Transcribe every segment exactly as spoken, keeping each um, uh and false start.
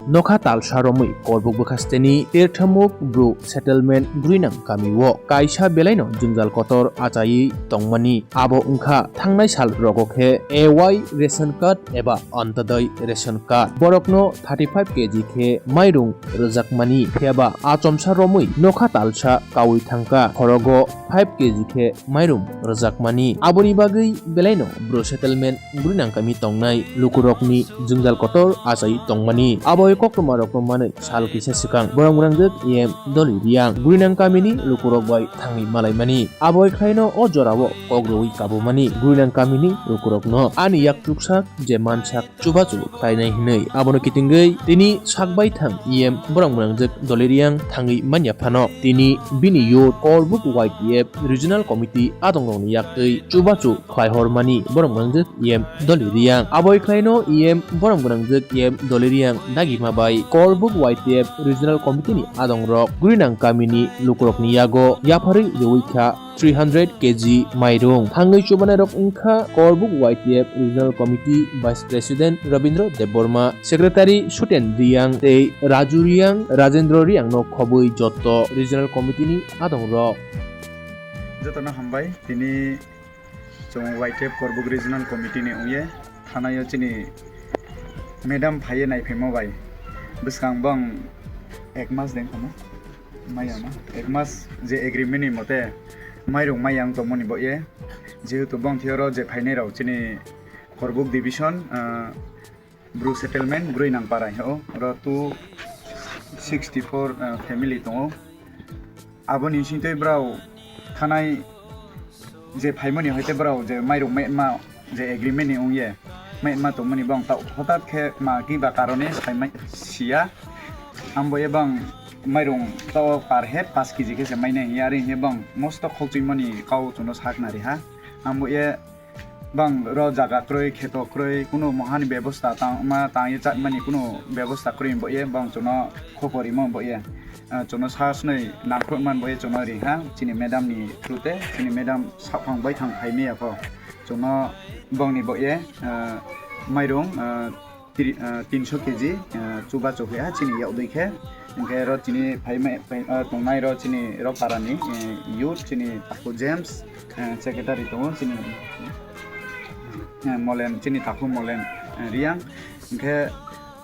Nokha talsa romwi Korbuk bwkhasteni Terthamuk Bru Settlement Grinang kamio kaisa belaino jwngjal kotor achaiwi tongmani. Abo wngkha thangnai sal rogo khe A Y ration card eba Antyodoi ration card. Borokno thirty five K G khe mairung rwjakmani. Phiyaba achomsa romwi nokha talsa kawi thangkha khorogo five K G khe mairung rwjakmani. Aboni bagwi belaino Bru Settlement Grinang kami tongnai lukurokni jwngjal kotor achai tongmani. Aboi koktwmarokno manwi sal kisa swkang borok gwnangjak E M Doli Riang Grinang kamini lukurok bai thangwi malaimani. Aboi khlaino o jorao kok rwui kabumani Grinang kamini lukurokno ani yak chuksak je mansak chubachu khlainai hinwi abono kitingwi tini sak baithang E M borok gwnangjak Doli Riang thangwi manya phano tini bini youth Korbuk Y T F Regional Committee adongrokni yaktwi chubachu khlaihormani borok gwnangjak E M Doli Riang. Aboi khlaino E M borok gwnangjak E M Doli Riang dagima bai Korbuk Y T F Regional Committee ni adongrok Grinang kamini lukurokni yago yapharwi rwui kha three hundred K G mairung. Thangwi chubanairok wngkha Korbuk Y T F Regional Committee Vice President Rabindra Debbarma, Secretary Suten Riang tei Raju Riang, Rajendra Riangno khobwi jotto Regional Committee ni adongrok. Jotono hambai, tini chwng Y T F Korbuk Regional Committee ni wngye thanaio chini madam phaiye naiphaimo bai. Bwskang bong ek mas deng khamo. Maya ma. Ek mas je agreement ni mote mairung maya wng tongmani bo ye. Jehetu bong thiyoro je phainai rok chini Korbuk division, ah, Bru settlement Grinang para heo. Oro two sixty four, ah, family tongo. Aboni singtwi brao thanai je phaimani hoite brao je mairung ma je agreement ni wngye ma tongmani bong ta hotat khe ma kiba karone saimai siya. Ambo ye bang mairung to per head paanch K G khe se mainai hiya, ari hiya bang mosto khokchwimani kau chwngno sakna riha. Ambo ye bang ro jaga kwrwi, kheto kwrwi, kunu mohani bebosta tang ma tang ye chatmani kunu bebosta kwrwi bo ye bang chwngno khopor rimo bo ye. Ah, chwngno sa snwi nangkhruk man bo ye chwngno riha chini madam ni through te, chini madam saphang baithang phaimaya pho. Chwngno bongni bo ye, ah, mairung, ah, tri-, ah, tinso K G, ah, chubachu hwya chini yakdui khe. Hinkhe ro chini phaimai, phai-, ah, tongnai ro chini ro parani, eh, youth chini Taku James, eh, secretary tongo chini, eh, Molen, chini Taku Molen, eh, Riang. Hinkhe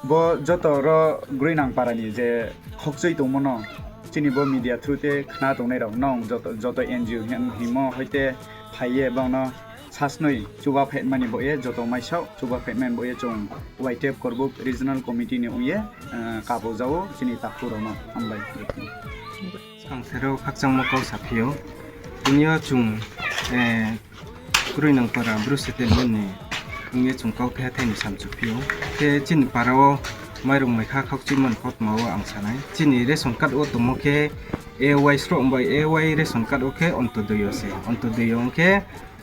bo joto ro Grinang parani je khokchwi tongmano chini bo media through te khna tongnai rok nong joto, joto N G O hin-, himo hoite phaiye bangno sasnwi chuba phaimani bo ye joto maisao chuba phaimani bo ye chwng Y T F Korbuk Regional Committee ni wngye, eh, kabujao chini takhurokno hambai. Ang sero khakchangma kau saphio. Tinio chwng, eh, Grinang para Bru settlement ni wngye chwng kau thaya thaini samchu phio. Khe chini para o mairung maikha khakchwi man kotma o ang sanai. Chini ration card o tongmo khe A Y sro bai A Y ration card o khe Antyodoi o se. Antyodoi o khe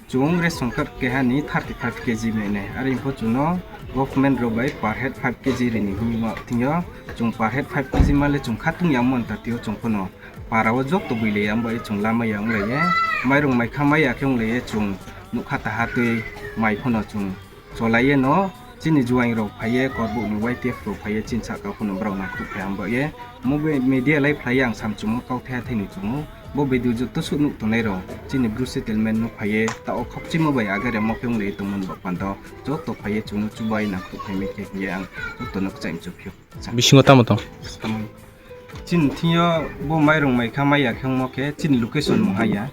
chwng ration card keha ni thirty five K G mene. Ari pho chwngno government rok bai per head five K G rini hwnwi ma thwngyo. Chwng per head five K G male chwng khatung yang mon ta tio chwng phano. Para o jok to bui le yang bai chwng lama yang lai ye. Mairung mai kha mai ya khe wng lai ye chwng nukha ta ha twi mai phano chwng. Chwlaiye no chini juaing rok phaiye, Korbuk ni Y T F rok phaiye, chini saka phano borok nangkuk phai ang bo ye. Mo be media lai phlai ang samchung kau thaya thani chungo. Bo video joto suh nuk tongnai rok chini Bru settlement no phaiye, ta o khokchimo bai agare mo khe wng lai tongmani bo pando joto phaiye chwngno chubai nangkuk phai mai khe hiye ang joto no kwchai mchu phio. Bisingo tamo tong? Chini thingyo bo mairung mai kha mai ya khe wngmo khe chini location mung haya.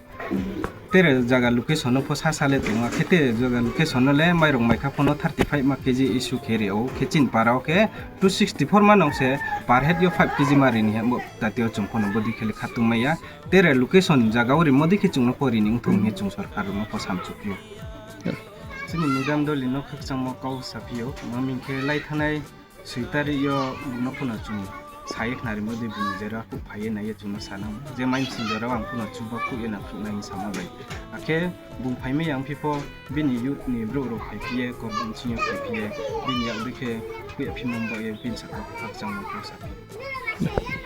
Tere jaga location no pho sa sale tongo, khe tere jaga location no le mairung mai kha phono thirty five ma K G issue khe rio, khe chini para o khe two sixty four ma nong se per head yo five K G ma rini he, bo tatio chwng phono bodi khe le khatung maya. Tere location jaga o rimo di khe chwngno pho rini wngthung he chwng sorkar no pho samchuk yo. Chini madam doli no khakchangma kau saphio, maming khe lai thanai. Sui tarik yo bung no phano chwng sai khnari modi bung jera kuk phaiye naiye chwngno sanang je mai sing jora ang phano chuba kuk ye nang khuk nai sama bai. Akhe bung phaimai yang phipho bini youth ni brouh rok phai phiye kok bung sing yo phai phiye bini yak bikhe kuk ya phimang ba ye bini sakha khakchang no kok sa phiye.